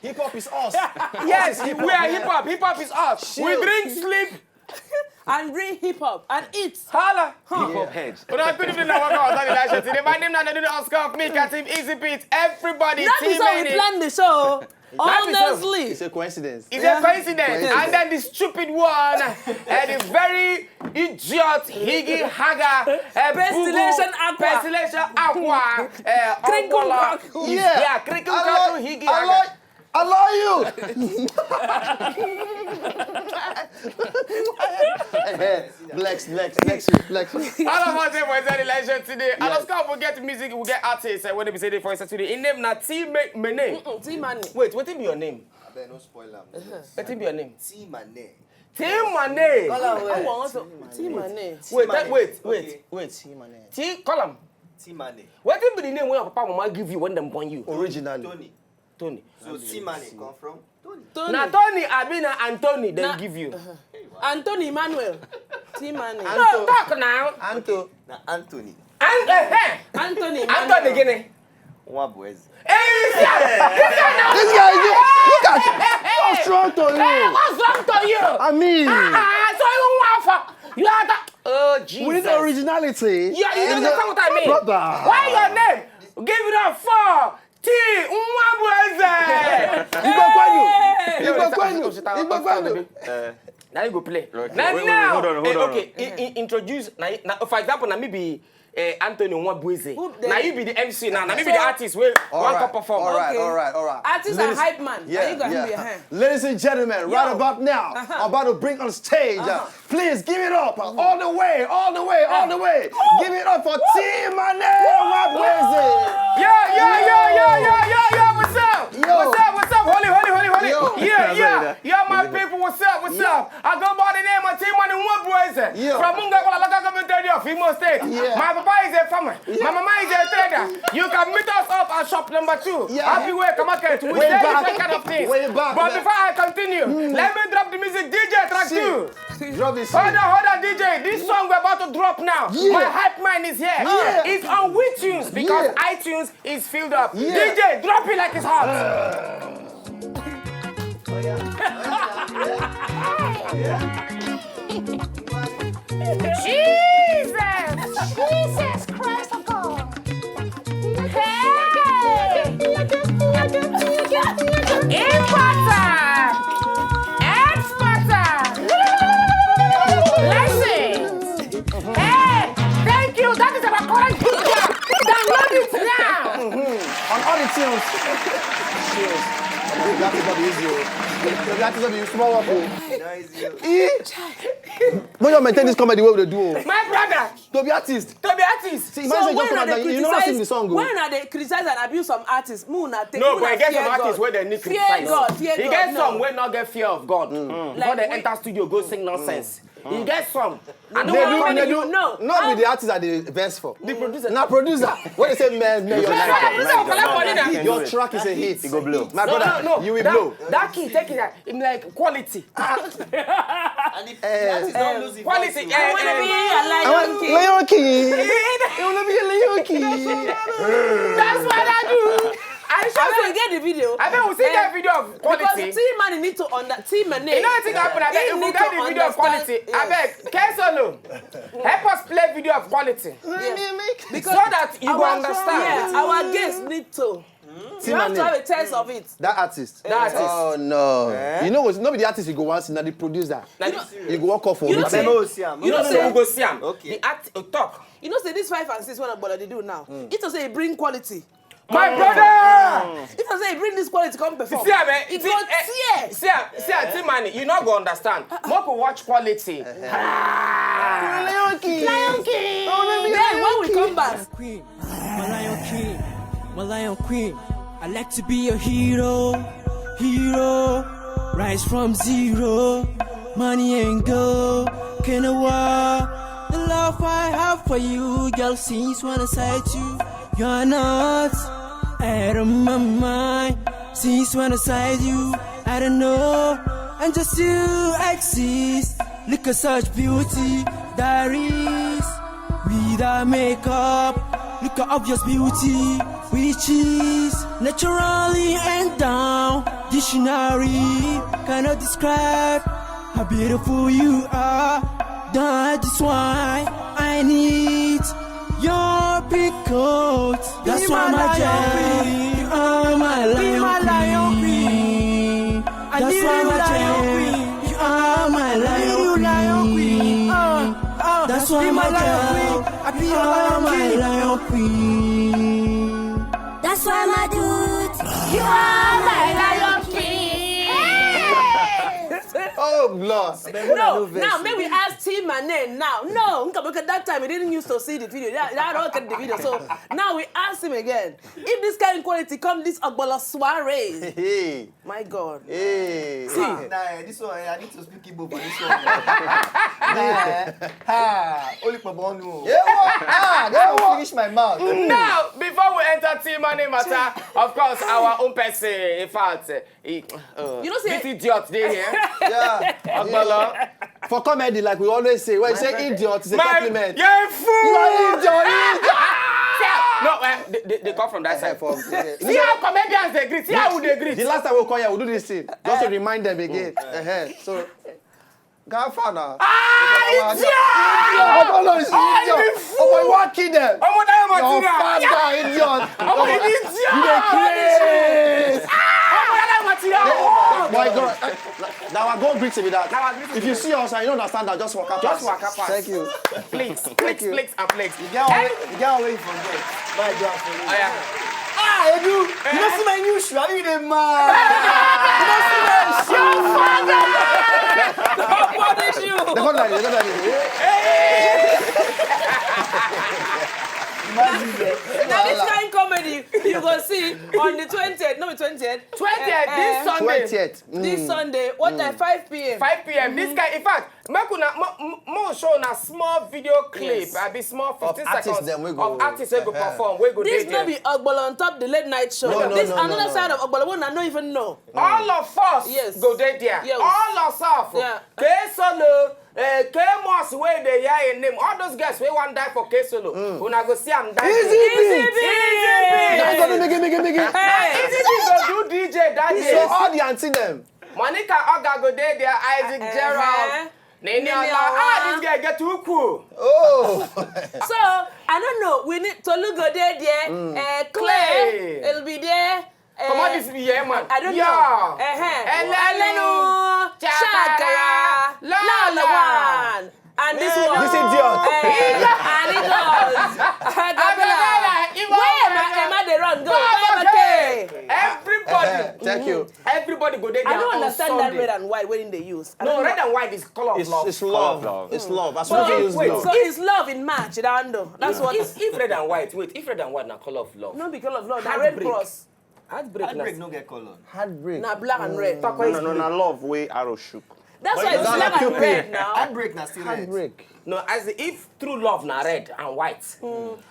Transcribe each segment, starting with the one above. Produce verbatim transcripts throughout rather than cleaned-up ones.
Hip hop is us. Yes, we are hip hop. Hip hop is us. We drink, sleep, and drink hip hop and eat. Holla. Hip hop heads. Una good evening and welcome to the live show today. My name na Nadu Oscar of Mika Team Easy Beat. Everybody, not be so we plan the show. Honestly, it's a coincidence. It's a coincidence. And then the stupid one, and the very idiot, higgy, haga, uh, pestilation aqua. Pestilation aqua, uh, crinkle, yeah, crinkle, higgy, haga. Allow you. Blacks, blacks, blacks, blacks. All of us here for inside the live show today. Yes. And of course, we get music, we get artists. Uh, when they be say they for inside today, in name na T Mane. T Mane. Wait, what be your name? Abeg, no spoil am. What be your name? T Mane. T Mane. Call am well. T Mane. Wait, wait, wait, wait. T Mane. T, call am. T Mane. What be the name when your papa and mama give you when them born you? Originally. Tony. Tony. So T Mane come from Tony. Tony. Na Tony, abi na Anthony dem give you? Anthony Emmanuel. T Mane. No, talk now. Anto. Na Anthony. An-, eh, eh. Anthony Emmanuel. Anthony gini? Nwa bụ eze. Hey, this guy, this guy now. This guy, you, look at, what's wrong to you? Hey, what's wrong to you? I mean, ah, so you want for, you are the, oh, Jesus. We need originality. Yeah, you understand what I mean? Brother. Why your name? Give it up for T Nwabueze. Igbo kwenu. Igbo kwenu. Igbo kwenu. Now you go play. Okay. Now, wait, wait, wait, now, hold on, hold on. Okay, introduce. Now, now, for example, now maybe uh, Anthony Nwabueze. Now you be the M C now. Now maybe the artist will one cup perform. All right, all right, all right. Artist and hype man. Yeah, yeah. Ladies and gentlemen, right about now, I'm about to bring on stage. Please give it up all the way, all the way, all the way. Give it up for Team Mane Nwabueze. Yo, yo, yo, yo, yo, yo, yo, what's up? Yo. What's up, what's up? Holy, holy, holy, holy. Yo. Yeah, yeah. Yo, my people, what's up, what's up? I go by the name of Team Mane Nwabueze. Yeah. From Munga Kwala Local Government Area of Imo State. Yeah. My papa is a farmer. Yeah. My mama is a trader. You can meet us up at shop number two. Yeah. Happy Way Market. We sell different kind of things. But before I continue, let me drop the music. D J track two. Drop this. Hold on, hold on, D J. This song we're about to drop now. Yeah. My hype man is here. Yeah. It's on WeTunes because iTunes is filled up. Yeah. D J, drop it like it's hot. Jesus! Jesus Christ of God! Hey! Importer! Exporter! Blessings! Hey! Thank you! That is our current picture! Download it now! On all the tunes. That is not easy. That is not easy. Small work. Eh? When you maintain this comedy, what would they do? My brother. To be artist. To be artist. See, so when they criticize, when they criticize and abuse some artists, no, but I get some artists where they need criticize. Fear God, fear God. He get some where not get fear of God. Before they enter studio, go sing nonsense. You get some. I don't Nedu, want Nedu, you know. No be the artist I dey vex for. The producer. Na producer. When they say man, man, your Producer, life. producer, collect money now. Your track is a hit. It go blow. My No, brother, no, no. You will that, blow. That key take it. I'm like quality. And if the artist don lose the Quality. voice, Eh, I want to be eh, a lion king. Leon King. You wanna be a Leon King. That's what I do. I I should will get the video. I bet we see Eh, that video of Because quality. Team Money need to understand. Team Money. You know what thing happen? I bet He if we need get to the video of understand- quality. I bet K Solo. Help us play video of quality. Yeah. So that you go Our- understand. Yeah, our guests need to. You Team have to Money. Have a taste of it. That artist. That artist. Oh no. You know what? No be the artist you go once, na the producer. Like, You go walk off for You know wetin? say- Abeg, make we see am. You know no, say- we go see am. Okay. The act uh, talk. You know say this five and six one Ogbolo dey do now. It to say e bring quality. My brother. If I say e bring this quality come perform. See am, eh, It see, go eh, tear. see am, see am, see am, man. You no go understand. Make we watch quality. Then when we come back, Queen, my lion king, my lion queen. I like to be your hero, hero. Rise from zero, money and go. Can I walk? The love I have for you, girl, since when I sight you, you're not out of my mind. Since when I sight you, I don't know. And just you exist. Look at such beauty, diaries. Without makeup, look at obvious beauty, which is naturally and down. Dictionary cannot describe how beautiful you are. That is why I need your pink coat. That's why my lion queen, you are my lion queen. That's why my lion queen, you are my lion queen. That's why my lion queen, I be your lion queen. That's why my dude, you are my lion king. Oh blood. No, now make we ask Team Money now. No, nka because that time we didn't used to see the video. Yeah, I don't get the video. So now we ask him again. If this kind of quality come this Ogbolo soiree, Hey. My God. Hey. See. Nah, eh, this one, eh, I need to speak Igbo for this one. Nah, eh. Ha, only for Bonu. Yeah, what? Ah, Don't finish my mouth. Now, before we enter Team Money Matter, of course, our own person, in fact, uh, he, uh, You know say- this idiot dey here. Yeah. Ogbolo. For comedy, like we always say, when you say idiot, it's a My- compliment. Yeah, fool. You are idiot. You idiot. See how- No, uh, they, they, they come from that side. From See how comedians dey greet. See how we dey greet. The last time we come here, we do this thing just to remind them again. Uh-huh. So, Gafa na. Ah, idiot! Oh, no, no, it's Oh, idiot. you Oh, boy, what kill them? Ọmọ that Your material. father, idiot. Ọmọ idiot. You dey craze. Ọmọ that material. My God. Now I go greet you with that. Now I greet you If you see us and you don't understand that, just walk up. Just walk up. Thank you. Please, please, please, and please. You get away, you get away from there. My God, for you. Oh, yeah. Ah, Edu, you don't see my new shoe. Are you the man? You don't see my shoe. What did you? They come like this, they come like this. Imagine that. Now this kind of comedy you go see on the twentieth, no be twentieth. Twentieth, this Sunday. Twentieth. This Sunday, what time? Five p.m. Five p.m. This guy, in fact, make una mo- mo- mo show na small video clip. Yes. I be small fifteen artists seconds dem wey go- of artists wey go Uh-huh. perform, wey go This dey no there. Be Ogbolo on top the late night show. No, no, This no, no, another no. Side of Ogbolo wey una no even know. All of us Yes. Go dey there. Yes. All of us. Yeah. K Solo, uh, K Moss wey dey hear him name. All those girls wey wan die for K Solo. Una go see am die. Easy There. beat. Easy beat. That's gonna make it, make it, make it. Hey. Easy beat go do D J that So day. All the auntie them. Monica Oga go dey there. Isaac Uh-huh. Gerald. Nini Nini Ola. Ah, Ola. This girl get too cool. Oh. So I don't know. We need Tolu go there. There. Uh, Clay. Clay. It'll be there. Uh, Come on, this be here, man. I don't Yeah. know. Uh-huh. Elenu. Elenu. Chakara. Chakara. Lala. Lalawan. And this one. This idiot. Eh, and it was. Abiola, Ibo, Where am I? Am I the wrong? Go. Go, Go, go, okay. Everybody. Thank you. Everybody go there. I don't On understand Sunday. That red and white. Where did they use? I No, don't red know. And white is color of It's, love. It's love. It's love. As So, long as you use wait, love. So it's love in March. I don't know. That's what. If, if red and white, wait, if red and white na color of love. No be color of love. Na Heartbreak. Red Cross. Heartbreak na. Heartbreak no get color. Heartbreak. Na black and red. Talk No, is no, no, green. Na love wey arrow shook. That's why it's black and red now. Heartbreak na still red. Heartbreak. No, as if true love na red and white.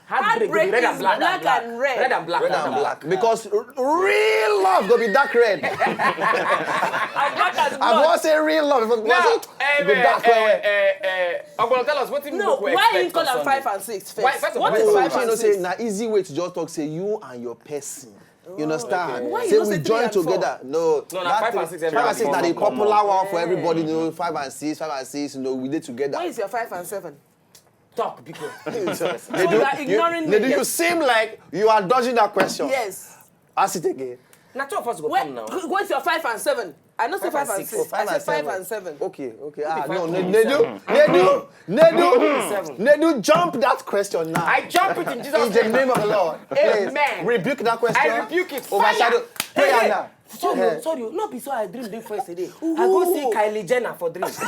Heartbreak go be red and black. Black and red. Red and black. Red and black. Because r- real love go be dark red. And black as I blood. Wan say real love. If Now, it go dark well well. Ogbon, tell us wetin No, why you call am five and six first? Why- first of What all, is why five But you and know say six? Na easy way to just talk say you and your person. You understand? Why you Say no we say three join and four? Together. No, No, na that five thing- and six, Five and six na the everybody. popular one for everybody. You know, five and six, five and six. You know, we dey together. Where is your five and seven? Talk because They So you are ignoring they me. do you seem like you are dodging that question. Yes. Ask it again. Na two of us go Where, come now. Where's your five and seven? I know say Five five and and six. six. I say five and seven. Okay, okay. Ah, Five no, and no, six. Nedu, Nedu, Nedu, Seven. Nedu, jump that question now. I jump it in Jesus' In the name. Name of the Lord. Please, Amen. Rebuke that question. I rebuke it. Overshadow. Fire. Prayer Hey, now. Sorry, Eh. sorry, no be so I dream big first today. I go see Kylie Jenner for dream. Which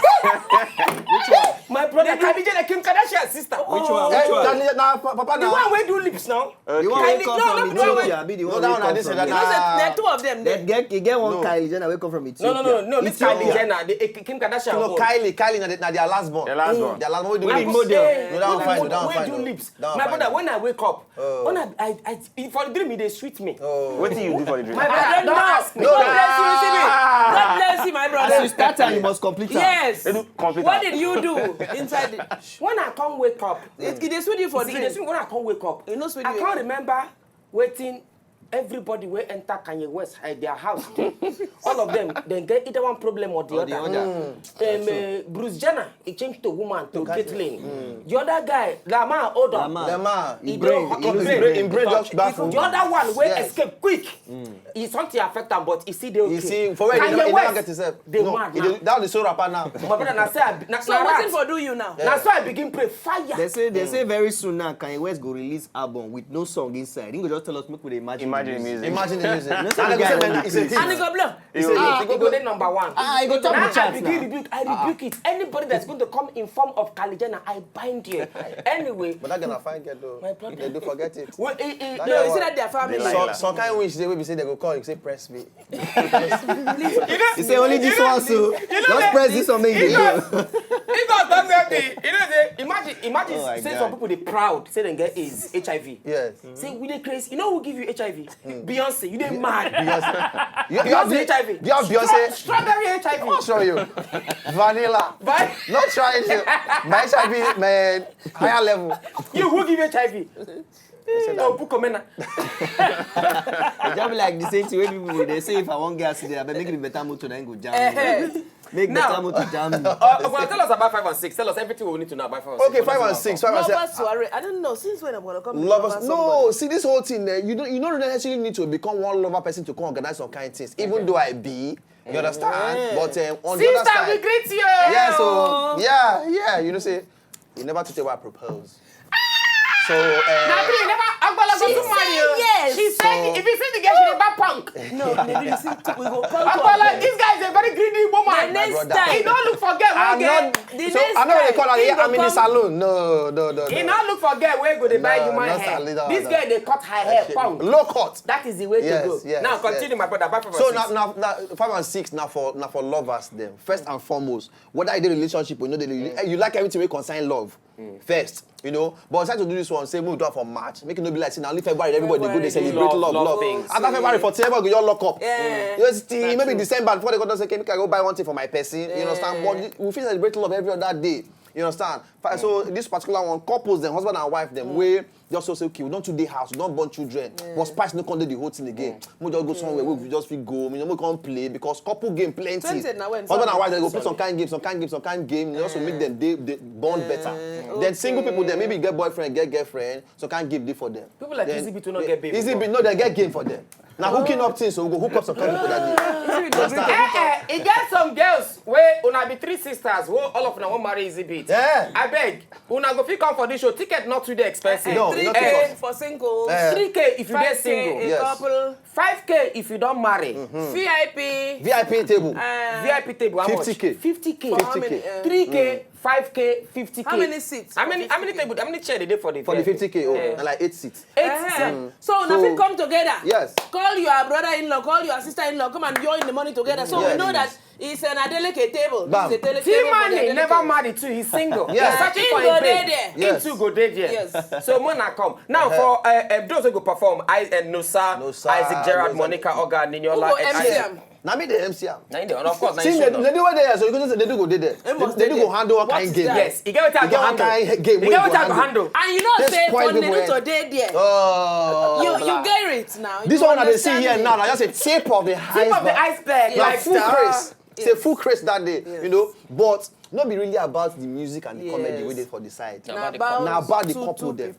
one? My brother Kylie Jenner, Kim Kardashian sister. Which one? Eh, that- na pa- Papa The now. One wey do lips now. The one wey Kylie- come no, from no, no, Ethiopia, be the No, one that wey one I come didn't say from that. No, say Nah. na two of them Dem there. get e get one No. Kylie Jenner wey come from No, Ethiopia. no, no, no. This Ethiopia. Kylie Jenner, the eh, Kim Kardashian. No, own. Kylie, Kylie, na, na their last born. The last one. Their last one. Wey Wey be do model. lips. No, that one fine. No, that one Wey fine. do No. lips. That one My fine. brother, when I wake up, Oh. when I, I, I, for the dream, e dey sweet me. Oh. Wetin you do for the dream? My brother, don't ask me. God bless you, you see me. God bless you, my brother. As you start am, you must complete am. Yes. Edu, complete What am. Did you do inside the? When I come wake up, It, it is with you for see, e dey dream. sweet me when I come wake up. E no sweet I you can't again. Remember wetin everybody wey enter Kanye West eh, their house do. All of them, dem get either one problem or the Or the other. other. Um, uh, Bruce Jenner, he changed to woman to Caitlyn. The other guy, Lamar Odom. Lamar. The man, He him brain, brain, he him lose brain, brain. Him brain just back. The other one wey Yes. Escape quick. He something affect am, but he still dey okay. You see, for where he Kanye never, he never West, get himself. Dey No, mad he now. dey, that is so rapper now. My brother, na say I be- na, So na wetin rat. For do you now? Na so I begin pray fire. They say they say very soon now Kanye West go release album with no song inside. He go just tell us make we dey imagine. Imagine the music. Imagine the music. You know say And the like guy I don said, dey he said, crazy. And he go blow. he said, Ah, he he go dey number one. Ah, he go top Now the chart I begin now. Rebuke. I rebuke it. Anybody that's going to come in form of Kylie Jenner, I bind you. Anyway, But that girl na fine girl though. My brother. They do forget it. well, eh, eh, That No, guy you see one- that their family. They like So, that. some kind wish they will be say they go call you say press me. He say only this one so. Just press this one make you dey go. If God don help me, you know say imagine imagine Oh my say God. Some people dey proud say dem get AIDS, H I V. Yes. Say we dey crazy. You know who give you H I V? Beyonce. You dey mad? Beyonce. You, you Beyonce have H I V. You have Beyonce. Strawberry H I V. I'll show you. Vanilla. But Not trying to. My H I V, man. Higher level. You who give H I V? Say No, that. Bukomena. E just be like the same thing wey people go dey say if I wan get accident, abeg make the better motor na him go jam me. Eh, Make Now- better motor jam me. Uh, Ogbon, tell us about five and six. Tell us everything we need to know about five and six. Okay, five and six. Five and six. Lovers soiree. I don't know since when I'm gonna come. Lovers, Lover no. somebody. See, this whole thing, eh, you don't, you don't necessarily need to become one lover person to come organize some kind of things. Even though I be, you understand? But um, on the other Sister, side, we greet you. Yeah, so yeah, yeah, you know, say you never told me I propose. So uh, Na true, you never Agbala go She to marry say you. Yes. She said if you see the girl, she dey buy punk. No, maybe you see, we go come Agbala, to this guy is a very greedy the woman. next brother. He time. don't look for girl. I'm Wey get, not. The So next I'm not time, gonna call her. he Yeah, go I'm in the come- Salon. No, no, no, no. He not look for girl wey go dey buy No, human not hair. Salon, This no. Girl dey cut her hair punk. Low cut. That is the way Yes, to go. Yes, Now yes. Continue, my brother. Back for So six. Now, now, now, five and six now for now for lovers them. First and foremost, whether you dey relationship or you no dey, you, you like everything wey concern love first, you know. But I try to do this one, say move down for March, make it no be like say na only February everybody go dey February. celebrate Love, love, love love. Things. After February, for December, go your lock up. Yeah. You see, maybe True. December before they go don say, "Okay, make I go buy one thing for my person." You understand? But you- we feel celebrate love every other day. You understand? Fa- So this particular one, couples them, husband and wife them, wey just so say, "Okay, we don't do the house, we don't born children, but spice no come dey the whole thing again." We just go somewhere, we just fit go, you know, we come play because couple game plenty. Twenty na when Husband and Sunday. Wife they go play some kind game, some kind game, some kind game. You also make them they, they bond better. Eh, Then single okay. People them maybe get boyfriend, get girlfriend, some kind game dey for them. People like Then Easy Beat wey no get baby Easy before. Beat no dey get game for them. Now hooking up things, so we go hook up some kind people that day. Easy Beat go bring Eh, eh, e get some girls wey una be three sisters, wey all of una wan marry Easy Beat. Yeah. Abeg, una go fit come for this show. Ticket not too dey expensive. No, Three not K at all. For singles. Eh. Three K if you dey Five K single. A Yes. Couple. Five K if you don marry. V I P. V I P table. Uh, V I P table, how much? Fifty K. Fifty K. For how many? Fifty K. Uh, Three K five k, fifty k. How many seats? How many, how many table, how many chair dey dey for the for the fifty k? Oh, na like eight seats. Eight seats. So una fit come together. Yes. Call your brother-in-law, call your sister-in-law, come and join the money together. So we know that it's an Adeleke table. This is a table. T-Money never married too. He's single. Yes. He go dey there. He too go dey there. Yes. So mona come now for uh, uh, those who go perform. I and Nosa, Isaac Gerald, Monica, Oga, Niniola. Who go M C am? Na me dey M C am. Na him dey, and of course, na him show. See, the lady wey dey here, so you go say the lady go dey there. The lady go handle one kind game. Yes, e get wetin I go handle. E get one kind game wey e go handle. And you know say for Nedu to dey there, you you get it now. This one I dey see here now, na just a tip of the iceberg. Tip of the iceberg. Na full craze. It's a full craze that day, you know. But no be really about the music and the comedy wey dey for the side. Na about the couple dem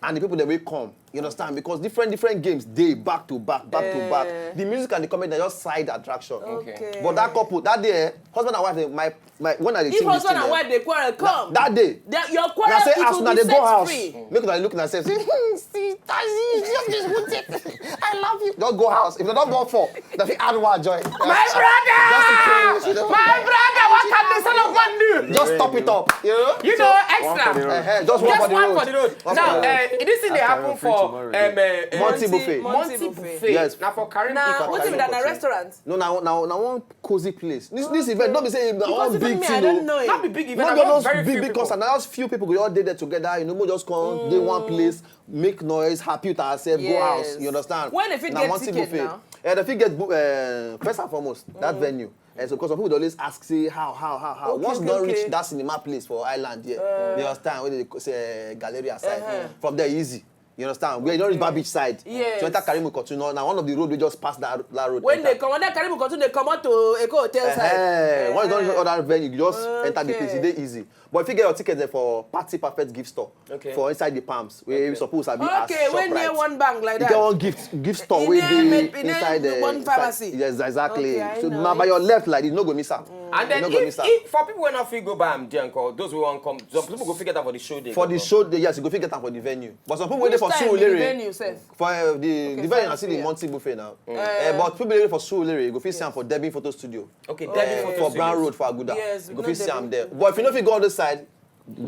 and the people dem wey come. You understand? Because different different games dey back to back, back to back. The music and the comedy na just side attraction. Okay. But that couple, that day, eh, husband and wife, eh, my my when I dey sing this thing, eh, if husband and wife dey quarrel, come that day, your quarrel, it will be set free. Make una look na sef. Say, hmm, see, Tazi, just this good thing. I love you. Just go house. If they don't born four, they fit add one join. My brother! Just in case, you know. My brother, what can the son of man do? Just top it up. You know? You know, extra. Just one for the road. Now, uh, this thing dey happen for um, uh, Monty Buffet. Monty Buffet. Yes. Now for Karen. Now, what if na restaurant? No, now, now, now one cozy place. This this event, no be say na one big thing o. No be big event. No be all those big big concert. Na just few people go all dey there together. You know, we just come dey one place, make noise, happy with ourselves, go house. You understand? When they fit get ticket now? Eh, they fit get uh, first and foremost that venue. And so, because some people dey always ask, say, how, how, how, how? Once you don reach that cinema place for Island here, you understand, where they say Galleria side, from there easy. You understand? Where you don reach Bar Beach side, so enter Karimu Kotunu, na one of the road wey just pass that that road. When they come, when that Karimu Kotunu, they come out to Eko Hotel side. When you don reach other venue, you just enter the place. E dey easy. But if you get your ticket there for Party Perfect Gift Store, okay, for inside the Palms, where you suppose to be as Shoprite. Okay, when near one bank like that. You get one gift gift store wey dey inside the one pharmacy. Yes, exactly. So now by your left like this, no go miss am. And then if, if for people wey no fit go buy am there, uncle, those wey wan come, some people go fit get am for the show. For the show, yes, you go fit get am for the venue. But some people wey dey for Surulere, for uh, the the venue, I see the Monty Buffet now. Eh, but people wey dey for Surulere, you go fit see am for Debbie Photo Studio. Okay, Debbie Photo Studio for Brown Road for Aguda. Yes, you go fit see am there. But if you no fit go on this side,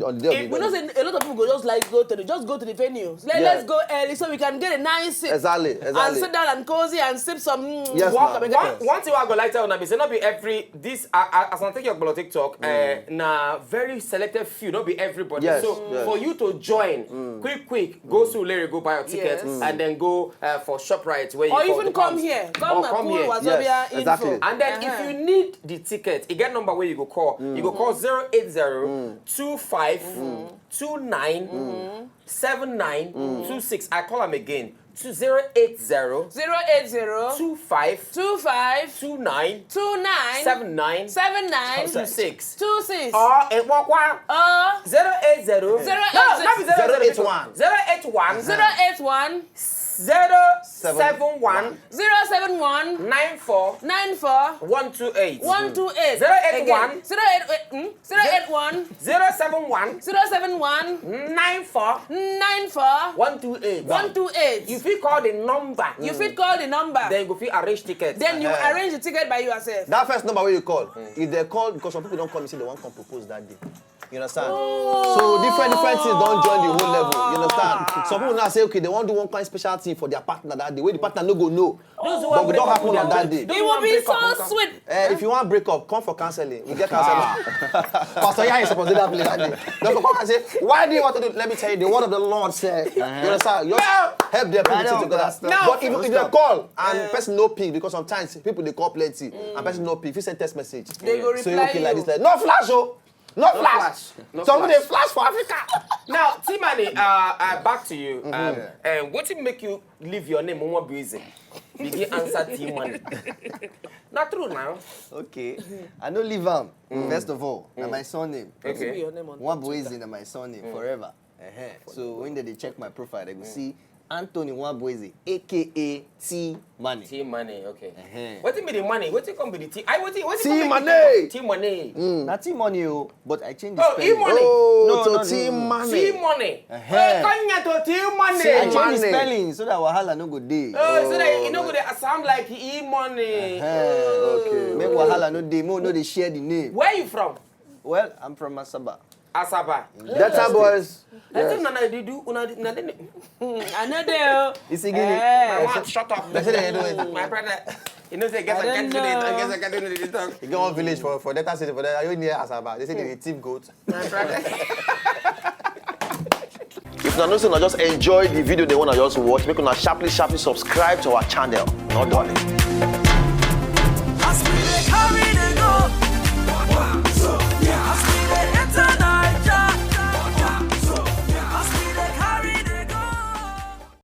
on there we know say a lot of people go just like go to the just go to the venue. Let, let's go early so we can get a nice seat. Exactly, exactly. And sit down and cozy and sip some. Yes, walk. One thing I go like tell una be say not be every this as I take your politics talk. Uh, na very selected few, not be everybody. Yes, so for you to join, quick quick, go Surulere, go buy your ticket, and then go uh, for Shoprite where you or even come here. Come here. Yes, exactly. And then if you need the ticket, you get number where you go call. You go call zero eight zero two five two nine seven nine two six. I call them again. Two zero eight zero zero eight zero two five two five two nine two nine seven nine seven nine two six two six. Or a walk one. Or zero eight zero zero eight zero zero eight one zero eight one zero eight one zero seven one zero seven one nine four nine four one two eight one two eight zero eight one zero eight one zero eight one zero seven one zero seven one nine four nine four one two eight one two eight. You fit call the number. You fit call the number. Then you go fit arrange ticket. Then you arrange the ticket by yourself. That first number where you call, if they call, because some people don't call me say they wan come propose that day. You understand? So different different things don join the whole level. You understand? Some people now say, okay, they wan do one kind special thing for their partner that day wey the partner no go know. But we don happen on that day. It will be so sweet. Eh, if you wan break up, come for counseling. We get counseling. Pastor Yayi suppose dey that place that day. Just come and say, why do you want to do? Let me tell you, the word of the Lord say, you understand? Just help them put the thing together. But if if they call and person no pick, because sometimes people dey call plenty and person no pick, if you send text message, they go reply you. Say okay like this, like no flash o. No flash. Some dey flash for Africa. Now, T-Money, uh, uh, back to you. Um, um, wetin make you leave your name, Nwabueze? Begin answer T-Money. Na true now. Okay. I no leave am. First of all, na my surname. Okay. Nwabueze na my surname forever. So when they dey check my profile, they go see Anthony Nwabueze, A K A T Money. T Money, okay. Wetin be the money? Wetin come be the T? I wetin wetin come be the T Money. T Money. Na T Money o, but I change the spelling. Oh, E Money. Oh, no, to T Money. T Money. Oh, Kanya to T Money. I change the spelling so that wahala no go dey. Oh, so that e no go dey sound like E Money. Okay. Make wahala no dey. Make we no dey share the name. Where you from? Well, I'm from Asaba. Asaba. Delta boys. I think na na dey do una dey- na dey. I know there. It's a guinea. My Eh. one, shut up. They say they do it. My brother. You know say guess I I can't do don't it. Know. I guess I can't do it. You get one village for for Delta State for there. Are you near Asaba? They say they dey thief goat. My brother. If una know say una just enjoy the video they wanna just watch, make una sharply sharply subscribe to our channel. Not darling. As we